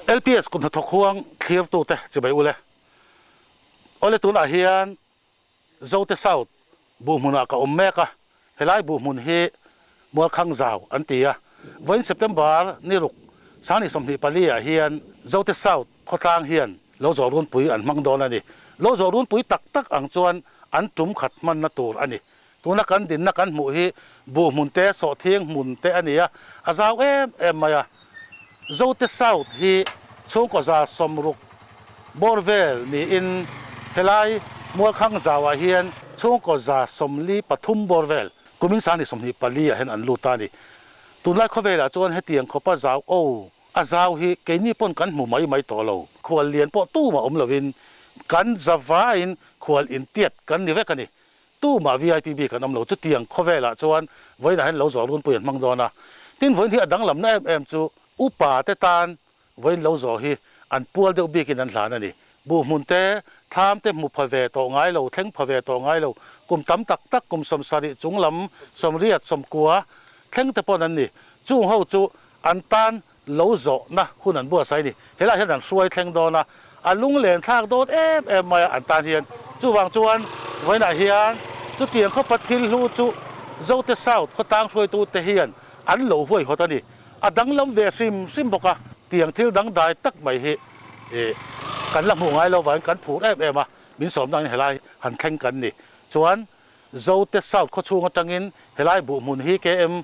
LPS kum hnathawk huang thlirtute chibai ule. Awle tunah hian Zote South buh hmunah ka awm mek a, helai buh hmun hi Mualkhang Zau an ti a. Vawiin September ni ruk sangni 24 ah hian Zote South khawtlang hian lo zawh runpui an hmang dawn a ni. Lo zawh runpui tak tak ang chuan an tum khat hmanna tur a ni. Tuna kan dinna kan hmuh hi buh hmun te, sawhthing hmun te a ni a, a zau em em mai a. Zote South hi chhungkaw 60 bawr vel niin helai Mualkhang zauah hian chhungkaw 43 bawr vel kumin sangni 24 ah hian an lut ta a ni. Tunlai khawvelah chuan hetiang khawpa zau o a zau hi keini pawn kan hmu mai mai tawh lo. Khual lian pawh tumah awm lovin kan zavaiin khual intiat kan ni vek a ni. Tumah VIP bik an awm lo. Chutiang khawvelah chuan vawiinah hian lo zawh runpui an hmang dawn a. Tin, vawiin hi a danglamna em em chu upa te tan vawiin lo zawh hi an pual deuh bikin an hlan a ni. Buh hmun te, thlam te hmu pha ve tawh ngai lo, thleng pha ve tawh ngai lo, kum tam tak tak, kum 70 chung lam, 80, 90 thleng te pawn an ni. Chung ho chu an tan lo zawhna hun an buatsaih a ni. Helaiah hian an hruai thleng dawn a, a lunglen thlak dawn em em mai a an tan hian. Chuvang chuan vawiinah hian chutiang khawpa thil hlu chu Zote South khawtlang hruaitute hian an lo huaihawt a ni. A danglam ve hrim hrim bawk a, tiang thil dangdai tak mai hi kan la hmuh ngai lo vangin kan phur em em a, min sawmna angin helai han thleng kan ni. Chuan Zote South khawchhung atangin helai buh hmun hi KM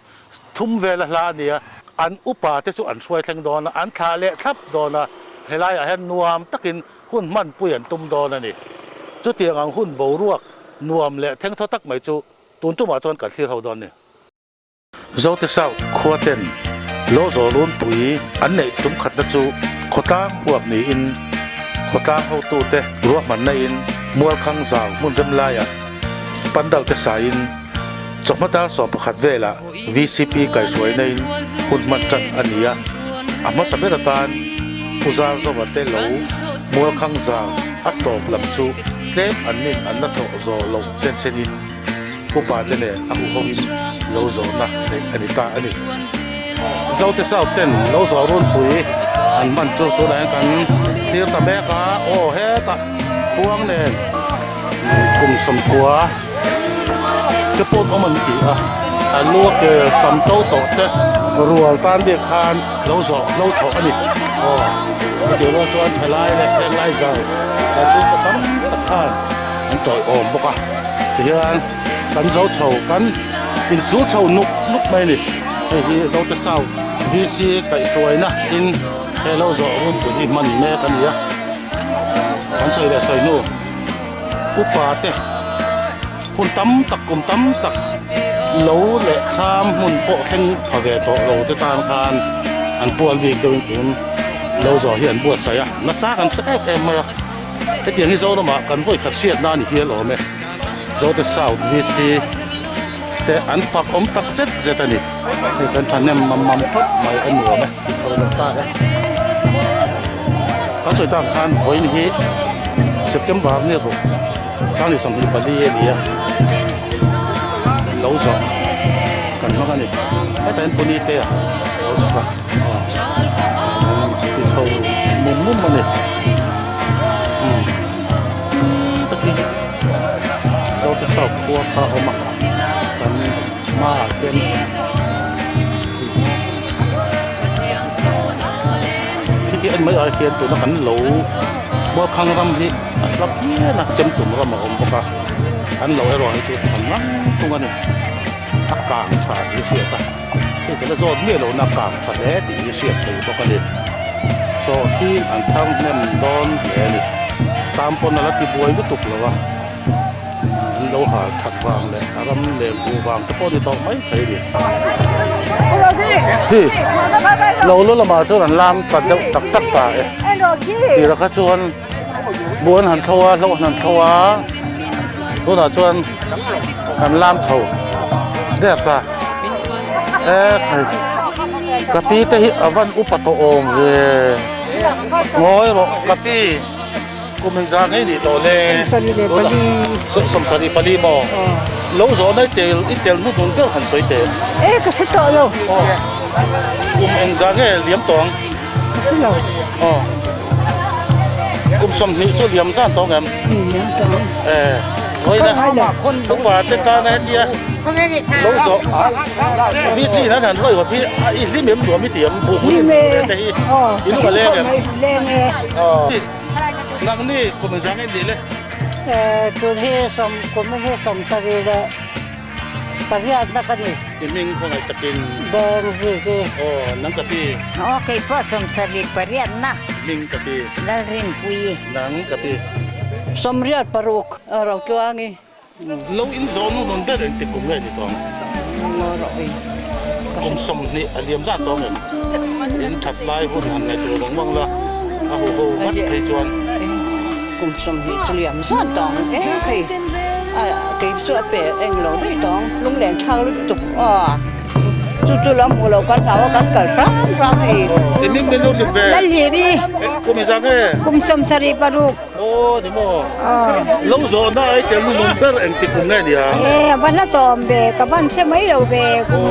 thum vela hla a ni a, an upa te chu an hruai thleng dawn a, an thlah leh thlap dawn a, helaiah hian nuam takin hun hmanpui an tum dawn a ni. Chutiang ang hun boruak nuam leh thengthaw tak mai chu tun tumah chuan kan thlir ho dawn a ni. Zote South khua ten lo zawh runpui an neih tum khatna chu khawtlang huap niin khawtlang hotute ruahmanna in Mualkhang zau hmun rem laiah pandal te saiin chawhma dar 11 velah VCP kaihhruaina in hun hman tan a ni a, a hmasa ber atan Pu Zarzawa te lo Mualkhang zau a tawp lam chu tlem an nin an la thawh zawh loh tensen in Upa te nen a huhawin lo zawhna neih a ni ta a ni. Zote South ten lo zawh runpui an hman chu tunah hian kan thlir ta mek a, aw hetah khuang nen kum 90 te pawh awm an ti a, a lu a ke sam to tawh te rual tan bik khan lo zawh lo chhoh a ni. Aw chutih rual chuan thalai leh henglai zau kan chhungkaw tam tak khan an tawiawm bawk a. Tihian kan zo chho kan insul chho nuk nuk mai a ni. Hei hi Zote South VC kaihhruaina in he lo zawh runpui hi hman mek a ni a. Kan sawi leh sawi hnu upa te hun tam tak kum tam tak lo leh thlam hmun pawh thleng pha ve tawh lo te tan khan an pual bik deuhin tun lo zawh hi an buatsaih a. Nasa kan hre em em mai a. Hetiang hi Zoramah kan vawi khat hriatna a ni hial awm e. Zote South VC te an fak awm tak zet zet a ni. Hei kan thahnem mam mam khawp mai a nuam e, ti chho lo ta e. Kan sawi tak khan vawiin hi September ni ruk sangni 24 a ni a, lo zawh kan hmang a ni. Hetah hian pony te a lo chhuk a, ti chho mum mum a ni. Takin Zote South khua kha a awm a, kan hmaah khian khiti en mai ai khian tuna kan lo Mualkhang ram hi a hla phian a, Chemtum ram a awm bawk a, an lo erawh hi chu tha ngang thung a ni, a kang tha tih a hriat a, hei ka la zawt miah lohna a kang tha hle tih hi hriat thei bawk a ni. Sawhthing an thar hnem dawn hle a ni. Tam pawn a la ti buai lutuk lo a, an lo hal that vang leh a ram lem bu vang te pawh a ni tawh mai thei a ni. Hi, lo lu lamah chuan an lam ta deuh tak tak ta e. Tira kha chuan buh an han thlo a, hlo an han thlo a, tunah chuan an lam chho der ta. E khai ka pi te hi a van upa tawh awm ve ngawi rawh ka pi kum engzah ngei nih tawh le 74 maw lo zawh na i tel i tel hnuhnun ber han sawi teh e ka hre tawh lo kum engzah nge liam tawh ang ka Hre lo. Aw. Kum 20 chu liam zan tawng em? Liam tawng. Eh, vawiina upa te tana hetia lo zawh VC in an han ruai hawt hi i hlim em nuam i ti em? Buh hmun in hmuh te hi i lung a leng em? Leng e. Aw. Nangni kum zang in nih le? Eh, tun hi sawm kum hi 70 leh pariatna ka ni. I hming khawngaih takin. Deng Ziki. Aw, nang ka pi. Aw, kei pawh 78. Hming ka pi. Lalrinpuii. Nang ka pi. 86 a ro tluangi. Lo in zawh nu nun ber engtik kum nge ni tawng? Ngaw rawh i. Kum 20 a liam zat tawng em? In that lai hun han ngaih tur vang vang la, a hu ho vat phei chuan. Kum 20 chu liam zat tawng e khei a kei chu a pe eng lo daih tawng lunglen thlak lutuk aw chu chu lo hmuh loh kan hlau a kan kal hram hram hei. I ming min lo hrilh ve. Lalhiri. Kum i zang e. Kum 76. Aw ni maw. Lo zawhna ai tel nu nung ber engtik kum nge nia? E a va hla tawm ve ka van hre mai lo ve kum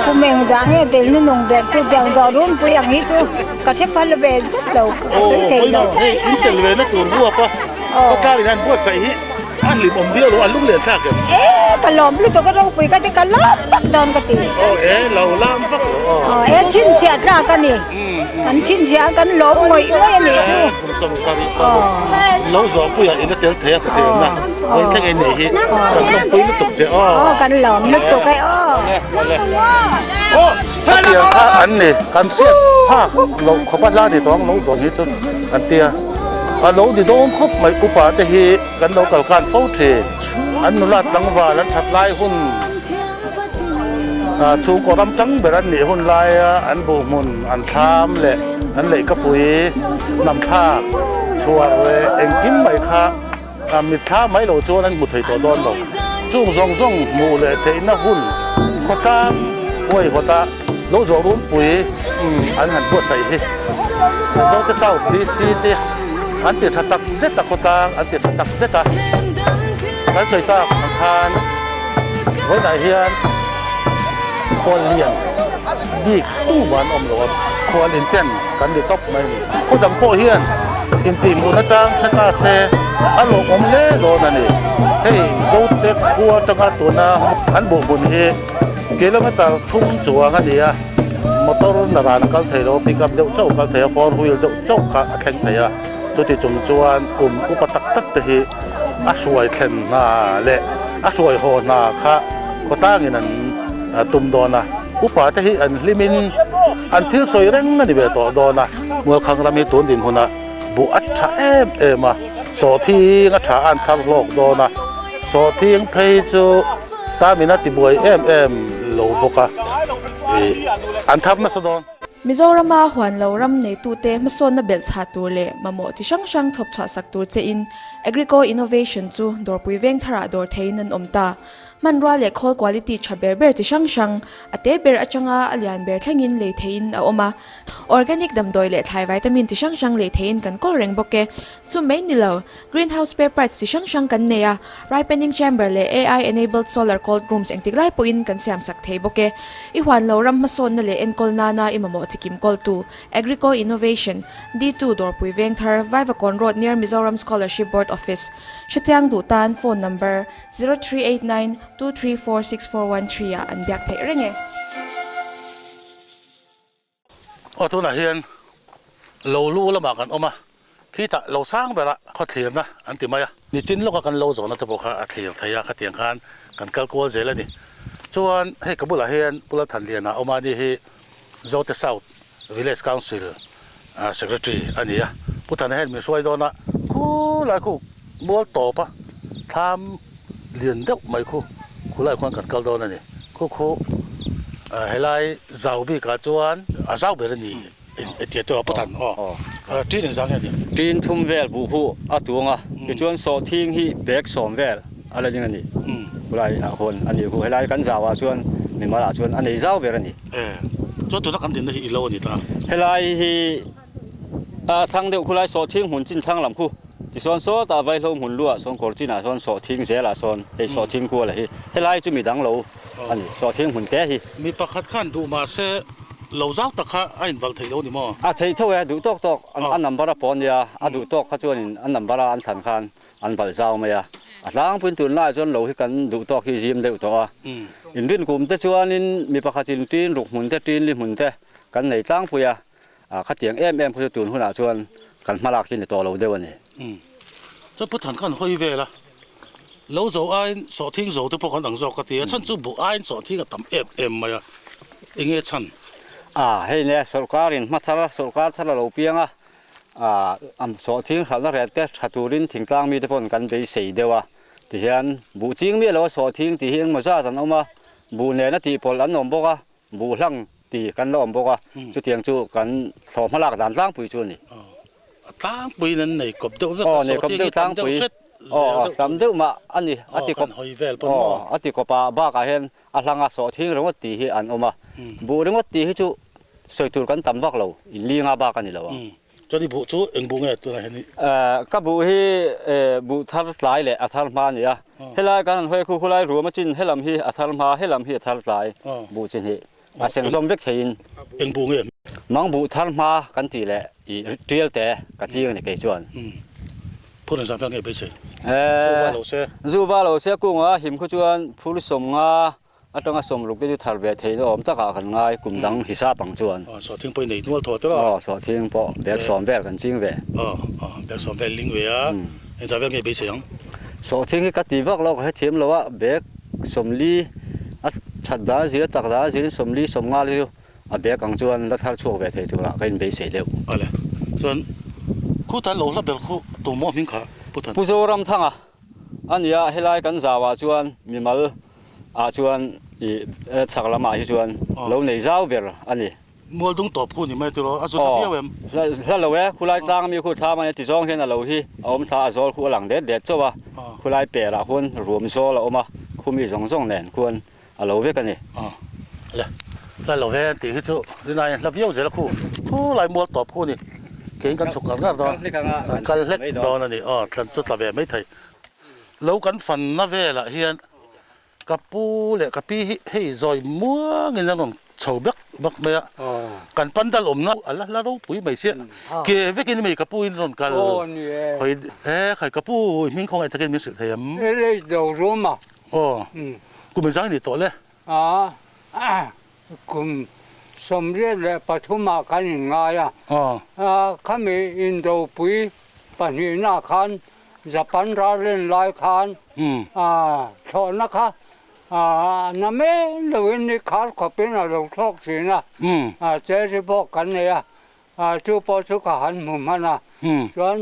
kum eng zah nge tel nu nung ber chu tiang zawh runpui ang hi chu ka hre phal ve zet lo ka sawi thei lo. Aw hei in tel ve na tur huap a khawtlang in an buatsaih hi a hlim awm viau lo a lunglen thlak em? E ka lawm lutuk a ropui ka ti ka lam vak dawn ka ti. Aw e lo lam vak lo aw. Aw e chhinchhiah tlak a ni. Kan chhinchhiah a kan lawm ngawih ngawih a nih chu. Kum 70 lo zawh puiah in a tel thei a hriselna vawi thleng ei nei hi kan lawmpui lutuk che aw. Aw kan lawm lutuk e aw. Khatiang kha an ni kan hriat phak loh khawp a hla ni tawng lo zawn hi chu an tia a lo ni dawn khawp mai upa te hi kan lo kal khan fo thin an nula tlangval an that lai hun Chhungkaw ram tang ber an nih hun laia an buhhmun an thlam leh an leihkapui hnam thlak chhuar leh engkim mai kha mitthla mai lo chuan an hmu thei tawh dawn lo. Chung zawng zawng hmuh leh theihna hun khawtlang huaihawta lo zawh runpui an han buatsaih hi Zote South DC te an ti tha tak zet a, khawtlang an ti tha tak zet a, kan sawi tak ang khan. Vawiinah hian khual lian bik tumah an awm lo a, khual inchen kan ni tawp mai a ni. Khaw dang pawh hian intihhmuh nachang hre ta se a lawmawm hle dawn a ni. Hei Zote khua atanga tuna an buhhmun hi kilometer thum chuang a ni a, motor na ran a kal thei lo, pick up deuh chauh a kal thei a, four wheel deuh chauh kha a thleng thei a, chuti chung chuan kum upa tak tak te hi a hruai thlen hna leh a hruai haw hna kha khawtlangin an tum dawn a, upa te hi an hlimin an thil sawi reng a ni ve tawh dawn a, Mualkhang ram hi tun dinhmunah buh a tha em em a, sawhthing a tha a an thar hlawk dawn a, sawhthing phei chu tamina tibuai em em lo bawk a, ih an thar nasa dawn. Mizorama huan lo ram neitute hmasawnna belh chhah tur leh mamawh chi hrang hrang chhawp chhuah sak tur chein Agrico Innovation chu dawrpui veng tharah dawr theiin an awm ta. Hmanrua leh khawl quality tha ber ber chi hrang hrang, a te ber atanga a lian ber thlengin lei theiin a awm a. Organic damdawi leh thlai vitamin chi hrang hrang lei theiin kan kawl reng bawk e. Chu mai ni lo, Greenhouse spare parts chi hrang hrang kan nei a, ripening chamber leh AI enabled solar cold rooms engtik lai pawhin kan siam sak thei bawk e. I huan lo ram hmasawnna leh enkawl nana i mamawh chi kim kawltu, Agrico Innovation, D2 Dawrpui Vengthar, Vaivakawn Road near Mizoram Scholarship Board Office, Hrechiang duh tan phone number, 0389 234 6413 ah an biak theih reng e. Aw tunah hian lo lu lamah kan awm a, khitah lo sang berah khaw thlirna an ti mai a. Nichin lawka kan lo zawhna te pawh kha a thlir thei a, khatiang khan kan kal kual zel a ni. Chuan hei ka bulah hian Pu Lalthanliana a awm a, ani hi Zote South Village Council Secretary a ni a. Pu Thana hian min hruai dawn a, khulai khu mual tawp a, thlam lian deuh mai khu khulai khuan kan kal dawn a ni. Khu khu helai zau bikah chuan a zau ber a ni tia tawh a Pu Than aw ṭin engzah nge a ni? Ṭin thum vel buh huh a tuang a, tichuan sawhthing hi bag 10 vel a la ding a ni. Khulai ah hawn a ni khu helai kan zauah chuan mimal ah chuan a nei zau ber a ni. Chuan tuna kan dinna hi i lo a ni ta. Helai hi A thlang deuh khulai sawhthing hmun chin thlang lam khu tisawn sawtah vaihlo hmun luah sawn kawr chinah sawn sawhthing zelah sawn hei sawhthing kual a hi helai chu mi dang lo a ni sawhthing hmun te hi. Mi pakhat khan duh mahse Lo zau tak kha a invalh theih lo ni maw? A theih tho e, duh tawk tawk a number a pawh ania, a duh tawk kha chuanin a number a an thlan khan an valh zau mai a. A tlangpuiin tunlaiah chuan lo hi kan duh tawk hi zim deuh tawh a. Inrin kum te chuanin mi pakhatin tin ruk hmun te tin li hmun te kan nei tlangpui a, khatiang em em kha chu tun hunah chuan kan hmalak hi ni tawh lo deuh a ni. Chuan Pu Than khan hawi vel a, lo zo aiin sawhthing zo te pawh kan ang zawk ka ti a, chhan chu buh aiin sawhthing a tam em em mai a, enge chhan? A, hei nia sawrkarin hma thar, sawrkar thar a lo piang a, sawhthing hralhna ret te tha turin thingtlang mite pawhin kan beisei deuh a, tihian buh ching miah lo a sawhthing tih hi engmaw zat an awm a, buh nena tihpawlh an awm bawk a, Buh hlang ti kan la awm bawk a, chutiang chu kan thlawh hma lak dan tlangpui chu a ni. A tlangpuiin an nei kawp deuh vek a, sawhthing hi tam deuh hret zel deuh tam deuh mah a ni, a ti kawp, a ti kawp a, bakah hian a hlanga sawhthing ringawt tih hi an awm a, buh ringawt tih hi chu sawi tur kan tam vak lo, inlinga bak a ni lo ang. Chuan i buh chu eng buh nge tunah hian i? Ka buh hi buh thar tlai leh a thar hma a ni a. Helai kan han hawi khu khulai ruam a chin helam hi a thar hma, helam hi a thar tlai buh chi hnih a seng zawm vek theiin. Eng buh nge? Mang buh thar hma kan tih leh i tial te ka ching a ni kei chuan. Phur engzah vel nge beisei? Zu va lo se. Zu va lo se kunga him khu chuan phur sawmnga Atanga sawmruk te chu thar ve theih na awm takah kan ngai kum dang hisap ang chuan. Aw sawhthing pawh i nei nual thaw tawh a. Aw sawhthing pawh bag sawm vel kan ching ve. Aw aw bag sawm vel ling ve a, engzah vel nge beisei ang? Sawhthing hi ka ti vak lo ka hrethiam lo a, bag sawmli a that dan a zir a tak dan a zirin sawmli sawmnga te chu a bag ang chuan la thar chhuak ve thei turah ka inbeisei deuh. Awle chuan khutah lo hla ber khu tumawh hming kha Pu Than. Pu Zoramthanga. A nia, helai kan zauah chuan mimal ah chuan i chhak lamah hi chuan lo nei zau ber a ni. Mual dung tawp khu ni mai tiraw, a zut a viau em? Hla lo e, khulai tlang ami khu thlam a nia, tizawng hian a lo hi a awm thla a zawl khu a lang det det chauh a, khulai perah khuan ruam zawl a awm a, khumi zawng zawng nen khuan a lo vek a ni. Le, hla lo ve tih hi chu rinai hla viau zel a khu, khulai mual tawp khu a ni. Keiin kan chhuk ngar ngar dawn, kan kal hlek dawn a ni. Aw, thlan chu tla ve maithei. Lo kan fanna velah hian ka pu leh ka pi hi hei zawi muangin an rawn chho bek bek mai a, kan pandal awmna a la hla ropui mai sia, ke vekin mi ka pu in rawn kal hawi e khai ka pu i hming khawngaih takin min hrilh thei em? Aw, kum engzang i nih tawh le? A, kum 83 ah kan inngai a. Khami indopui pahnihna khan Japan ralrin lai khan thlawhna kha na men loin ni khar khawpin a lo thlawk thin a, cherry pawh kan nei a. Chu pawh chu ka han hmu hman a, chuan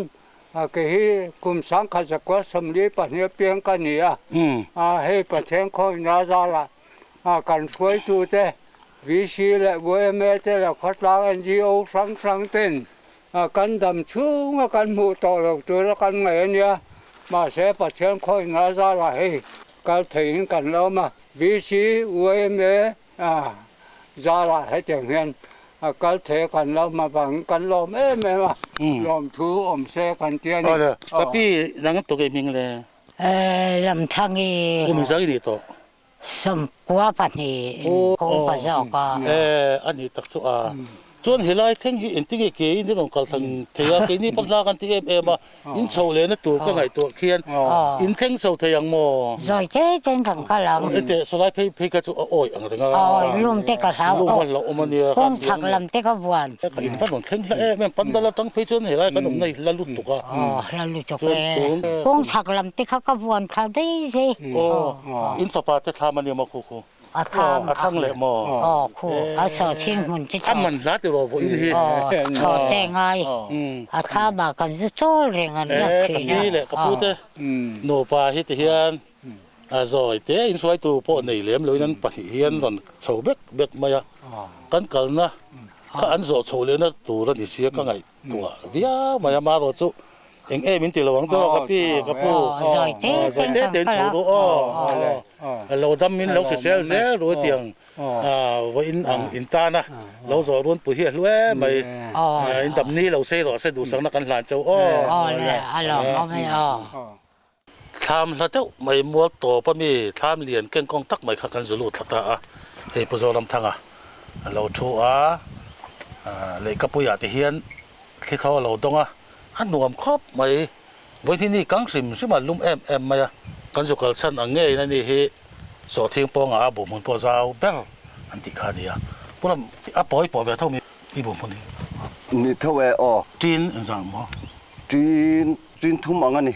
kei hi kum 1942 a piang ka ni a, hei Pathian khawina zarah kan hruaitute VC leh yma te leh khawtlang NGO hrang hrang ten kan dam chhunga kan hmuh tawh lo tura kan ngaih a nia, mahse Pathian khawina zarah hei kal theihin kan la awm a, VC, yma A zarah hetiang hian a kal thei kan lo hma vangin kan lawm em em a, lawmthu awm se kan ti a ni. Awle, ka pi nang tuk i hming le? Lamthang i. Kum zang i nih tawh? 92 ka upa zawk a. E, a nih tak chu a. Chuan helai thleng hi engtinge ke in rawn kal thlang thei a, keini pawn hla kan ti em em a. In chho lehna tur ka ngaihtuah khian in thleng chho thei ang maw? Zawi te ten kan kal ang. Hete sawlai phei phei kha chu a awi ang reng a. Awi lum te ka hlau. Lum a hlauhawm a nia. Kawng chhak lam te ka vuan. Ka in va rawn thleng hla em em pandal atang phei chuan helai kan awmna hi hla lutuk a. Aw hla lutuk e. Kawng chhak lam te kha ka vuan thla daih zai. Aw in fapa te thlam a nia maw khu khu. A thlang. A thlang leh maw? Aw, khu. A saw chhing hmun chi thaw. A man hla tiraw vawiin hi. Aw, thaw te ngai. A thlam ah kan zu chawl reng an la thin a. Ka pi leh ka pu te nupa hi ti hian a zawi te in hruaitu pawh nei lem loin an pahnih hian rawn chho bek bek mai a. Kan kalna kha an zawh chho lehna tur a ni sia ka ngaih. Tuah viau mai a marawh chu eng em in ti lo ang tawh ka pi ka pu zawi te ten chho ru aw lo dam in lo hrisel zel ru tiang vawiin ang in tan a lo zawh run pui hi a hlu em mai in dam ni lo sei rawh se duhsakna kan hlan cheu aw. Thlam hla deuh mai mual tawp a mi thlam lian kengkawng tak mai kha kan zu lut thla ta a, hei Pu Zoramthanga a lo thu a, lehkhapuiah te hian thli thaw a lo dawng a, a nuam khawp mai. Vawiin ni kang hrim hrim a lum em em mai a, kan zu kal chhan ang ngeiin a ni hi Sawhthing pawngah a buhhmun pawh zau ber an tih kha a ni a. Pu Ram, a pawi pawh ve tho mi i buhhmun hi? Ni tho e aw. Tin engzah ang maw? Tin, tin thum ang a ni.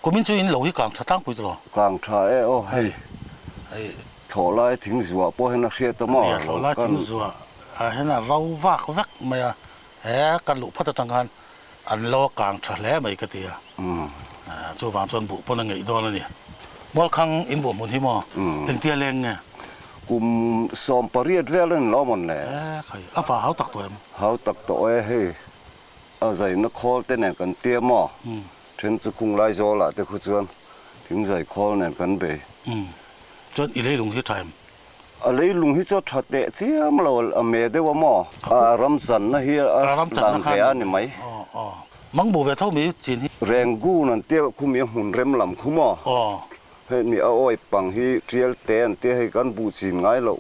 Kumin chu in lo hi kang tha tlangpui tawh lo? Kang tha e aw hei. Hei. Thlawhlai thing zuah pawh hian a hriat a maw? Nia, thlawhlai thing zuah ah hian a ro vak vek mai a. He kan luh phawt atang khan an lo kang tha hle mai ka ti a. Chuvang chuan buh pawn a ngeih dawn a ni. Mualkhang in buh hmun hi maw? Engtia leng nge? Kum 18 vel a ni lo mawn le? E khai, a va hau tak tawh em? Hau tak tawh e hei. A zaina khawl te nen kan tia maw? Then chu khung lai zawlah te khu chuan thing zai khawl nen kan bei. Chuan i leilung hi tha em? A leilung hi chu a tha teh chiam lo, a me deuh a maw? A ram channa hi a lang ve a ni mai. Mang bu ve tho mi chin hi. Rengun an tia khu mi a hmun rem lam khu maw? Hei mi a awi pang hi tial te an tia hei kan buh chin ngai loh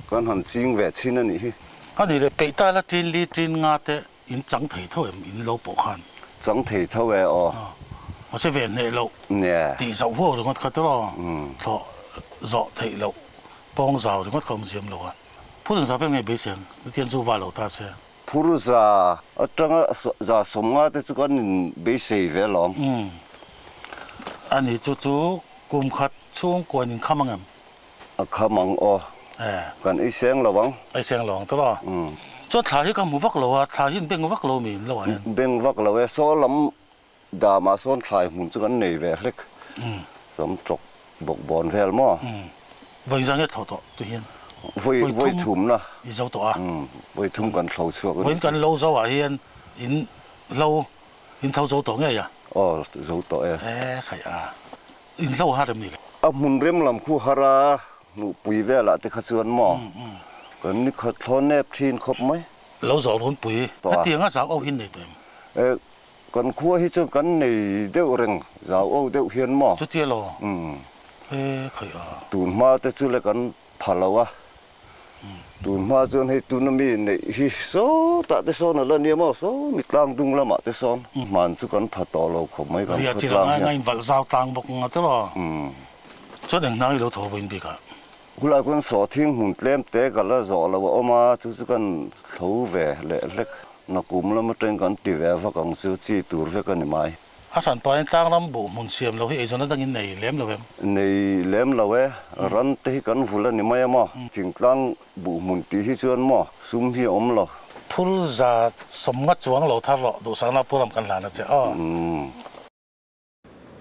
kan han ching ve chin a nih hi. A nih leh peih ta la tin li tin nga te In chang thei tho em in lo pawh khan? Chang thei tho e aw. Mahse ve hneh loh tih zauh huau ringawt kha tiraw thlawh zawh theih loh pawng zau ringawt kha awm ziam lo a. Phur engzah vel nge beiseng nitian chu va lo ta che. Phur za atanga za sawmnga te chu kan in beisei ve alawm. A ni chu chu kum khat chhungkuain in kham ang em? A kham ang aw. Kan ei seng lo ang. Ei seng lo ang tawh a. Chuan thla hi ka hmu vak lo a, thla hi an beng vak lo mi in lo ah hian. Beng vak lo e, saw lam damah sawn thlai hmun chu kan nei ve hlek. Sam tawk bawk bawn vel maw? Vawi zang nge thlawh tawh tu hian? Vawi vawi thum na. I zo tawh a. Vawi thum kan thlo chhuak a ni. Vawiin kan lo zo ah hian in hlo in tho zo tawh ngei a? Aw zo tawh e. E khaih a. In hlo har em ni le? A hmun rem lam khu har a, hnuhpui velah te kha chuan maw kan ni khat thlaw nep thin khawp mai. Lo zawh runpui hetianga zau au hian nei tawh em? E, kan khua hi chuan kan nei deuh reng zau au deuh hian maw? Chutia lo? E, khaih a. Tun hma te chu le kan pha lo a. Tun hma chuan hei tuna mi neih hi sawtah te sawn a la nia maw saw mi tlang dung lamah te sawn hman chu kan pha tawh lo khawp mai kan khaw tlang hian. Ria valh zau tlang bawk nga te maw chuan eng hnang i lo thaw vawiin bik ah. Khulai khuan sawhthing hmun tlem te ka la zawh lo a awm a chu chu kan tho ve leh hlek nakum lam atang kan ti ve vak ang chu chi tur vek a ni mai. A hran pahin tlangram buh hmun siam lo hi eizawn atangin nei lem lo em? Nei lem lo e, ran te hi kan vul a ni mai a maw? Thingtlang buh hmun tih hi chuan maw sum hi a awm lo. Phur za sawmnga chuang lo thar rawh, duhsakna pu ram kan hlan a che aw.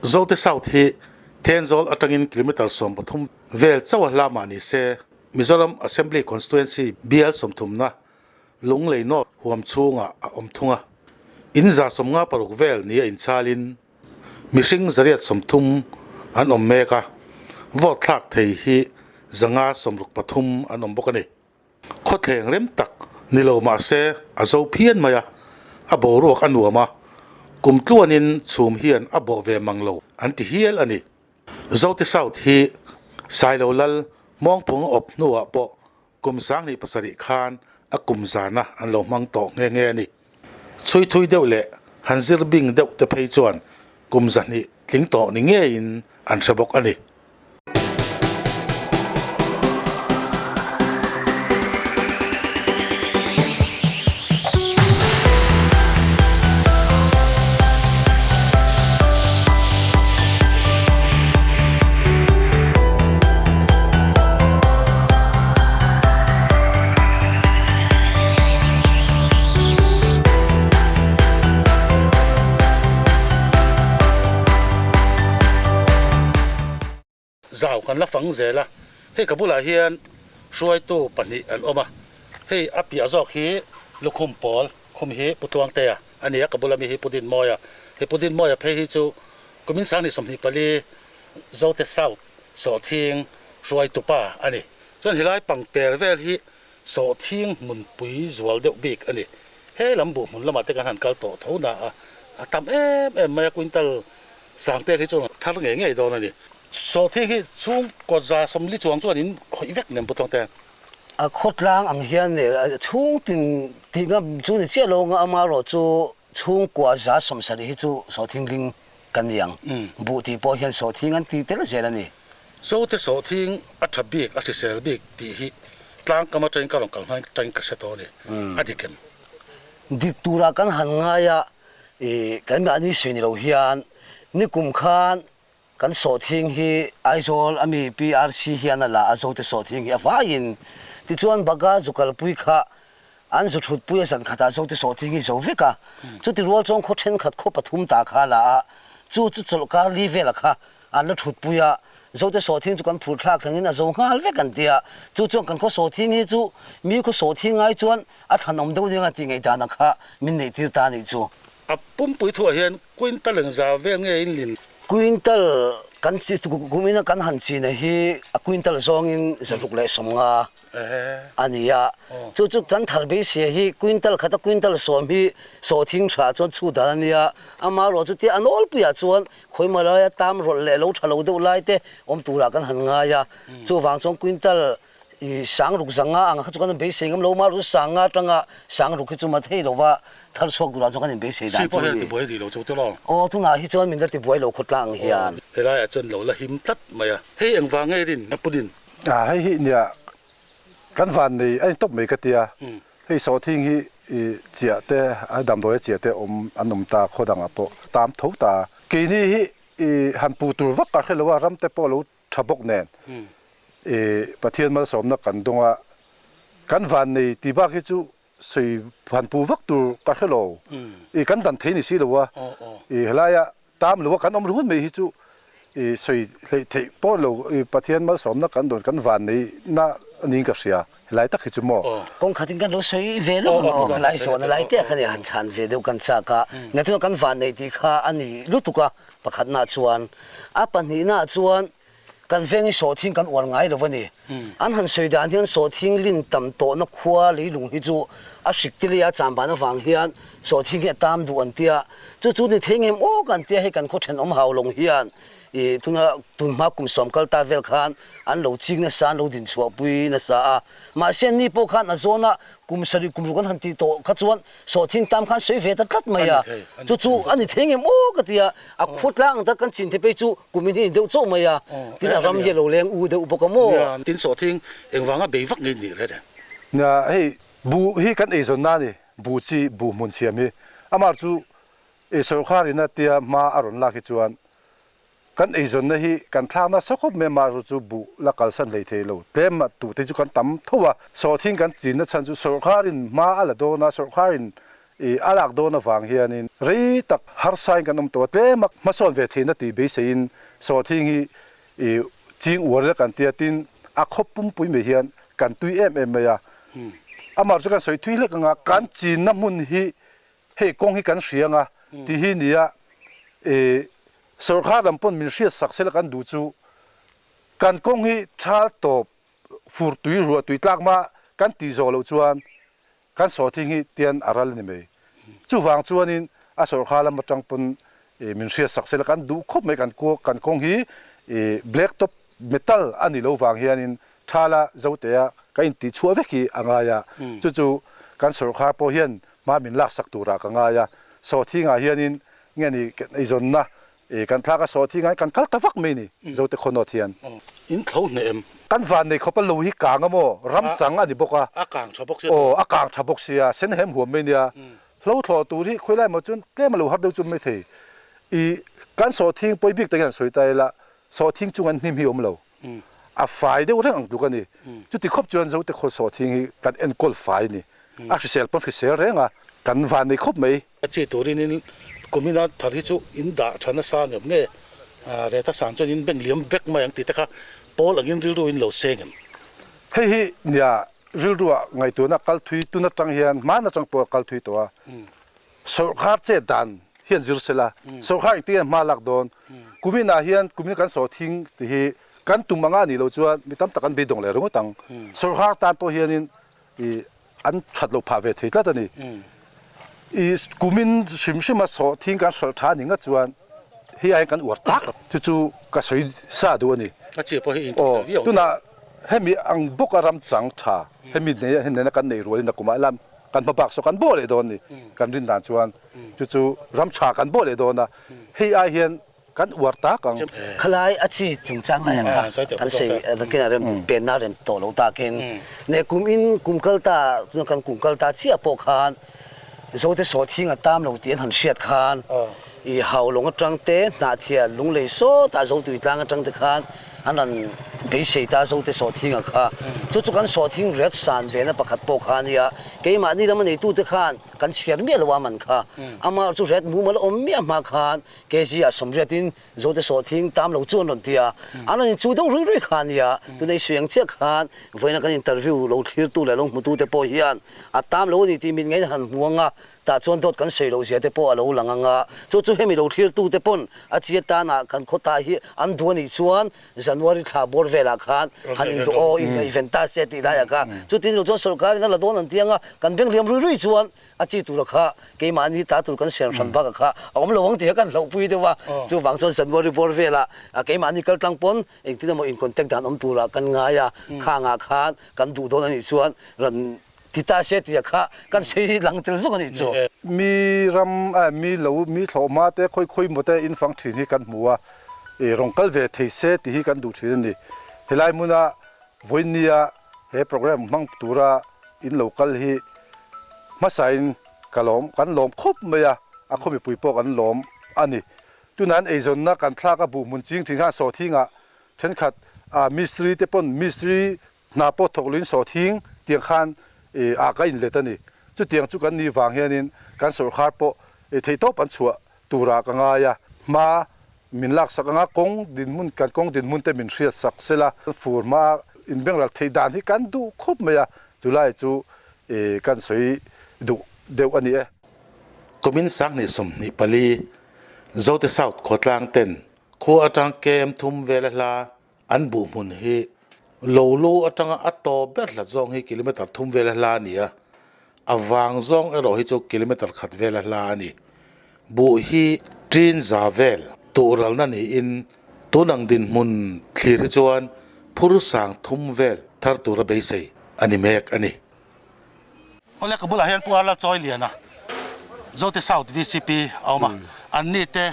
Zote South hi Thenzawl atangin kilometre 13 vel chauh a hla mah ni se, Mizoram Assembly Constituency bial sawmthumna Lunglei North huam chhungah a awm thung a, in 56 vel ni a inchalin mihring 130 an awm mek a, vote thlak thei hi 563 an awm bawk a ni. Khawthleng rem tak ni lo mah se a zo phian mai a, a boruak a nuam a, kum tluanin chhum hian a bawh ve mang lo an ti hial a ni. Zote South hi Sailo Lal Hmawngphung a awp hnuah pawh Kum 27 khan a kum zana an lo hmang tawh nghe nghe a ni. Chhui thui deuh leh han zir bing deuh te phei chuan kum 200 tling tawh ni ngeiin an hre bawk a ni. Zau kan la fang zel a, hei ka bulah hian hruaitu pahnih an awm a, hei a piah zawk hi lukhum pawl khum hi Pu Tluangtea a ni a, ka bula mi hi Pu Dinmawia, hei Pu Dinmawia phei hi chu kumin 2024 Zote South Sawhthing hruaitupa a ni. Chuan helai pangper vel hi sawhthing hmunpui zual deuh bik a ni. He lam buh hmun lamah te kan han kal tawh tho na a, a tam em em mai a, quintal sang tel hi chuan thar ngei ngei dawn a ni. Sawhthing hi chhungkaw 140 chuang chuan in khawih vek nem Pu Tlawngte. A khawtlang ang hian chhung tin tih ngam chu ni chiah lo nga amaherawhchu chhungkua 170 hi chu sawhthing ling kan ni ang. Buh tih pawh hian sawhthing an ti tel zel a ni. Zote sawhthing a tha bik, a hrisel bik tih hi tlangkam atangin ka rawn kal hmain tangin ka hre tawh a ni. A dik em? Dik turah kan han ngai a, kan mahni sawi ni lo hian nikum khan Kan sawhthing hi Aizawl ami PRC hian a la a, Zote sawhthing hi a vaiin. Tichuan Baga zu kalpui kha an zu thutpui a zan khatah Zote sawhthing hi zo vek a. Chuti rual chuan khaw thenkhat khaw pathum ta kha a la a, chu chu chawlhkar li vela kha an la thutpui a, Zote sawhthing chu kan phur thlak thlengin a zo nghal vek an ti a. Chu chuan kan khaw sawhthing hi chu mi khaw sawhthing ai chuan a thlanawm deuh nia tih ngaihdan ang kha min neihtir ta a nih chu. A pumpui thuah hian quintal engzah vel nge in lin? Quintal kan chi kumin a kan han china hi a quintal zawngin 150 a ni a, chu chu kan thar beisia hi quintal khata quintal 10 hi sawhthing tha chuan chhut dan a nia, amaherawh chu tia a nawlpuiah chuan khawimah laia tam rawlh leh lo tha lo deuh lai te awm turah kan han ngai a, chuvang chuan quintal I sangruk zanga ang kha chu kan inbeisei ngam lo, mahru sanga atanga sangruk hi chu ma thei lo va, thar chhuak turah chuan kan inbeisei dan chu a ni. Hri pawh hian tibuai rih lo chu te lo. Aw, tunah hi chuan min la tibuai lo khawtlang ang hian. Helaiah chuan lo la him tlat mai a. Hei engvang nge rin a punin? A, hei hi nia kan van nei a ni tawp mai ka tia. Hei sawhthing hi i chiah te, a damdawi a chiah te awm an awm ta khaw dangah pawh tam tho ta. Keini hi i han puh tur vak ka hre lo a, ram te pawh lo tha bawk nen i Pathian malsawmna kan dawng a, kan vannei tih bak hi chu sawi han puh vak tur ka hre lo, i kan dan thei ni si lo a, i helaia tam lo a kan awm ringawt mai hi chu i sawi hleih theih pawh lo, i Pathian malsawmna kan dawn kan vannei na niin ka hria, helai tak hi chu maw. Kawng khatin kan lo sawi ve lawk ang aw, helai zawhna lai te ah khan i han chhan ve deuh kan chak a, nakinah kan vannei tih kha a ni lutuk a, Pakhatnaah chuan, a pahnihnaah chuan kan veng hi sawhthing kan uar ngai lo a ni. An han sawi dan hian sawhthing lin tam tawhna khua leilung hi chu a hrik te leh a chamban avang hian sawhthing hi a tam duh an tia. Chu chu ni thei ngem awk an tia hei kan khaw thenawm hau lawng hian ih tuna tunhma kum sawm kal ta vel khan an lo ching nasa, an lo din chhuahpui nasa a. Mahse ni pawh khan a zawna kum sarih kum ruk an han tih tawh kha chuan Sawhthing tam khan sawi ve ta tlat mai a, chu chu a ni thei ngem aw ka ti a, a khua tlang ang tak kan chin the phei chu kum in hi ni deuh chauh mai a, tin a ram hi a lo leng u deuh bawk a maw. Nia, tin sawhthing engvanga bei vak ngei nih reng. Nia, hei buh hi kan eizawn na a ni, buh chi buh hmun siam hi, amah chu sawrkar in a tia hma a rawn lak hi chuan Kan eizawnna hi kan thlak nasa khawp mai a, mahrawh chu buh la kalsan hlei thei lo. Tlem a tute chu kan tam tho a, sawhthing kan chinna chhan chu sawrkharin hma a la dawn a, sawrkharin ih a lak dawn avang hianin rei tak harsain kan awm tawh a, tlem a hmasawn ve theihna tih beiseiin sawhthing hi ih ching uar ila kan tia, tin a khawp pumpui mai hian kan tui em em mai a. Amah chu kan sawi thui hlek ang a, kan chinna hmun hi hei kawng hi kan hria ang a tih hi nia ih Sawrkar lam pawn min hriat sak sela kan duh chu kan kawng hi thal tawp fur tui ruah tui tlak mah kan tih zawh loh chuan kan sawhthing hi tian a ral a ni mai. Chuvang chuanin a sawrkar lam atang pawn min hriat sak sela kan duh khawp mai kan kan kawng hi black top metal a ni lo vang hianin thala zotea ka intih chhuah vek hi a ngai a, chu chu kan sawrkar pawh hian hma min lak sak turah ka ngai a, sawhthingah hianin Nge ni kan eizawnna i kan thlak a saw thi ngai kan kal ta vak mai ni Zote khawnawt hian. In thlo hneh em? Kan van nei khawp a lo hi kang a maw? Ram chang a ni bawk a. A kang tha bawk sia. Aw a kang tha bawk sia sen hem huam mai nia. Hlo thlawh tur hi khawi lai maw chuan tlem a lo har deuh chu mai thei. I kan sawhthing pawi bik takin han sawi ta ila sawhthing chung an hnim hi awm lo. A fai deuh reng ang tluk a ni. Chuti khawp chuan Zote khaw sawhthing hi kan enkawl fai a ni. A hrisel pawn hrisel reng a kan van nei khawp mai. A chi turin in kumina thar hi chu in dah tha nasa ngem nge Reta san chuan in beng liam vek mai ang tih te kha pawl angin rilru in lo seng em? Hei hi nia rilru ah ngaihtuahna kal thui tun atang hian hman atang pawh a kal thui tawh a, sawrkhar chet dan hian zir sela, sawrkhar engtin nge hma lak dawn, kumin ah hian kumin kan sawhthing tih hi kan tum anga nih loh chuan mi tam tak an beidawng leh ringawt ang, sawrkhar tan pawh hianin I an that loh phah ve thei tlat a ni. I kumin hrim hrima sawhthing kan hralh tha ni ngat chuan hei aiin kan uar tak chu chu ka sawi sa duh a ni. A chi pawh hi in tel viau. Tunah Hemi ang bawka ram chang tha hemi nei hemi nena kan nei rualin a kumah lam kan hma bak saw kan bawh leh dawn ni. Kan rin dan chuan chu chu ram tha kan bawh leh dawn a, hei ai hian kan uar tak ang. Khalai a chi chungchang lai ang kha kan sawi nakin a rem penna rem tawh lo takin ne kum in kum kal ta chuan kan kum kal ta chiah pawh khan Zote sawhthing a tam lo tih an han hriat khan i Haulawng atang te Hnahthial Lunglei sawtah Zotui tlang atang te khan an rawn beisei ta Zote sawhthing a kha. Chu chu kan sawhthing riat san vena pakhat pawh kha a nia. Keimahni lama neitute khan kan chhiar miah lo a man kha. Amah chu riat mumal awm miah hma khan KG ah sawmriatin Zote sawhthing tam lo chu an rawn ti a, an rawn inchuh deuh rui rui kha a nia. Tunei suiang chiah khan vawiina kan interview lo thlirtu leh lo hmutute pawh hian a tam lo a ni tih mit ngeiin han hmu ang a, tah chuan dawt kan sawi loh zia te pawh a lo lang ang a. Chu chu hemi lo thlirtute pawn a chi atana kan khawtah hi an duh a nih chuan January thla bawr velah khan han induh aw ingaihven ta se tih laiah kha chutin lo chuan sorkarin a la dawn an ti ang a, kan beng liam rui rui chuan A chi tura kha keimahni ta tur kan siam hran bak a kha a awm lo ang tih kha kan hlauhpui deuh a, chuvang chuan January bawr velah keimahni kal tlang pawn engtin emaw in contact dan awm turah kan ngai a, khangah khan kan duh dawn a nih chuan rawn ti ta se tih a kha kan sawi lang tel zawk a nih chu. Mi ram mi lo mi thlawhhma te khawi khawi maw te in fang thin hi kan hmu a, rawn kal ve thei se tih hi kan duh thin a ni. Helai hmuna vawinia he program hmang tura In lo kal hi hmasain ka lawm, kan lawm khawp mai a, a khaw mipui pawh kan lawm a ni. Tunah an eizawnna kan thlak a buh hmun ching thin khan sawhthingah thenkhat ah mistri te pawn mistri hna pawh thawk luin sawhthing tiang khan ah ka inlet a ni. Chutiang chu kan ni vang hianin kan sawrkhar pawh theihtawp an chhuah turah ka ngai a, hma min laksak anga kawng dinhmun kan kawng dinhmun te min hriatsak sela fur hma inbengral theih dan hi kan duh khawp mai a, chulai chu kan sawi duh deuh a ni e. Kumin sanghnih 24 Zote South khawtlang ten khua atang KM thum vela hla an buh hmun hi lo lo atanga a tawp ber hlat zawng hi kilometer thum vela hla a ni a, a vang zawng erawh hi chu kilometer khat vela hla a ni. Buh hi ṭin za vel tuhralna niin tunang dinhmun thlir hi chuan phur sang thum vel thar tura beisei a ni mek a ni. Awle ka bulah hian Pu Arla Chawi Liana, Zote South VCP a awm a, an ni te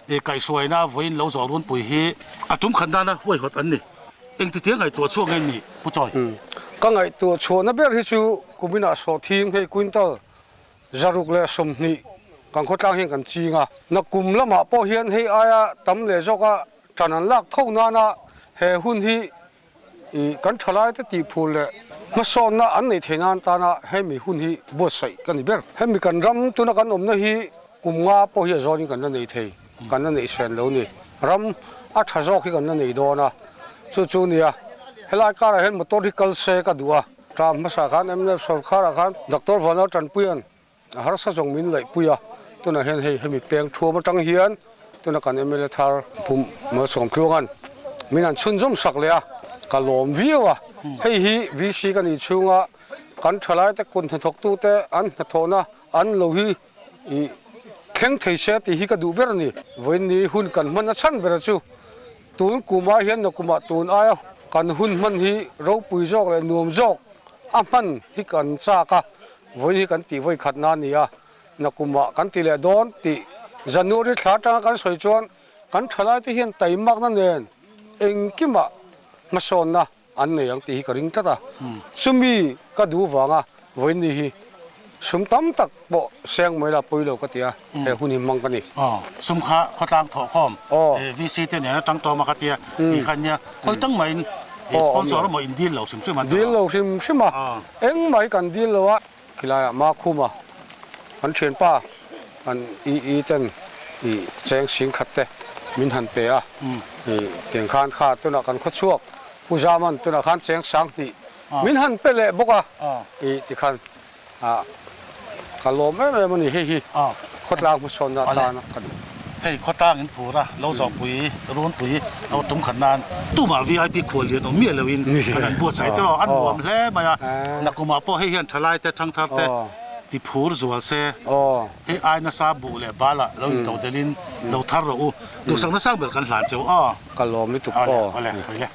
kaihhruaina vawiin lo zawh runpui hi a tum khat nana huaihawt an ni. Engtitia ngaihtuah chhuak nge ni Pu Chawi? Ka ngaihtuah chhuahna ber hi chu kuminah sawhthing hei quintal 120 kan khawtlang hian kan ching a, nakum lamah pawh hian hei aia tam leh zawka tan an lak tho nana he hun hi I kan thalaite tihphur leh hmasawnna an neih theih nan tana hemi hun hi buatsaih ka ni ber. Hemi kan ram tuna kan awmna hi kum nga pawh hi a zawnin kan la nei thei, kan la neih sen lo ni. Ram a tha zawk hi kan la nei dawn a, chu chu nia. Helai karah hian motor hi kal se ka duh a. Term hmasa khan mnf sawrkharah khan Doctor Vanlal Tanpuia'n A harsa zawng min laihpui a, tunah hian hei hemi peng thuam atang hian tuna kan mla thar Pum Malsawm Tluanga'n min han chhunzawm sak leh a, ka lawm viau a. Hei hi VC ka nih chhunga kan thalaite kut hnathawktute an hnathawhna an lo hi i thleng thei se tih hi ka duh ber a ni. Vawiin hun kan hman a chhan ber chu tun kumah hian nakumah tun aia kan hun hman hi ropui zawk leh nuam zawk a hman hi kan chak a. Vawiin hi kan tih vawi khatna a ni a, nakumah kan ti leh dawn tih January thla atanga kan sawi chuan kan thalaite hian taimakna nen engkimah hmasawnna an nei ang tih hi ka ring tlat a. Chumi ka duh vanga vawiin ni hi sum tam tak pawh seng mai la pawi lo ka ti a, he hun hi hmang ka ni. Sum kha khawtlang thawhkhawm VC te nen atang tawm a ka tia tih kha nia khawi tang maiin sponsor emaw in deal lo hrim hrim a. Deal lo hrim hrim a. Engmah hi kan dil lo a, khilaiah Makhuma kan thianpa an i i ten i cheng sing khat te min han pe a, i tiang khan kha tunah kan khaw chhuak Pu Zaman tunah khan cheng sang hnih min han pe leh bawk a, i tikhan ah ka lawm em em a ni hei hi khawtlang hmasawnna atana ka duh. Hei khawtlang in phur a, lo zawhpui, runpui a tum khat nan tumah VIP khual lian awm miah loin kan han buatsaih te erawh a nuam hle mai a, nakumah pawh hei hian thalai te thangthar te ti phur zual se, hei ai nasa buh leh balah lo into delhin lo thar rawh u, duhsak nasang ber kan hlan cheu aw. Ka lawm lutuk aw. Awle, awle, awle.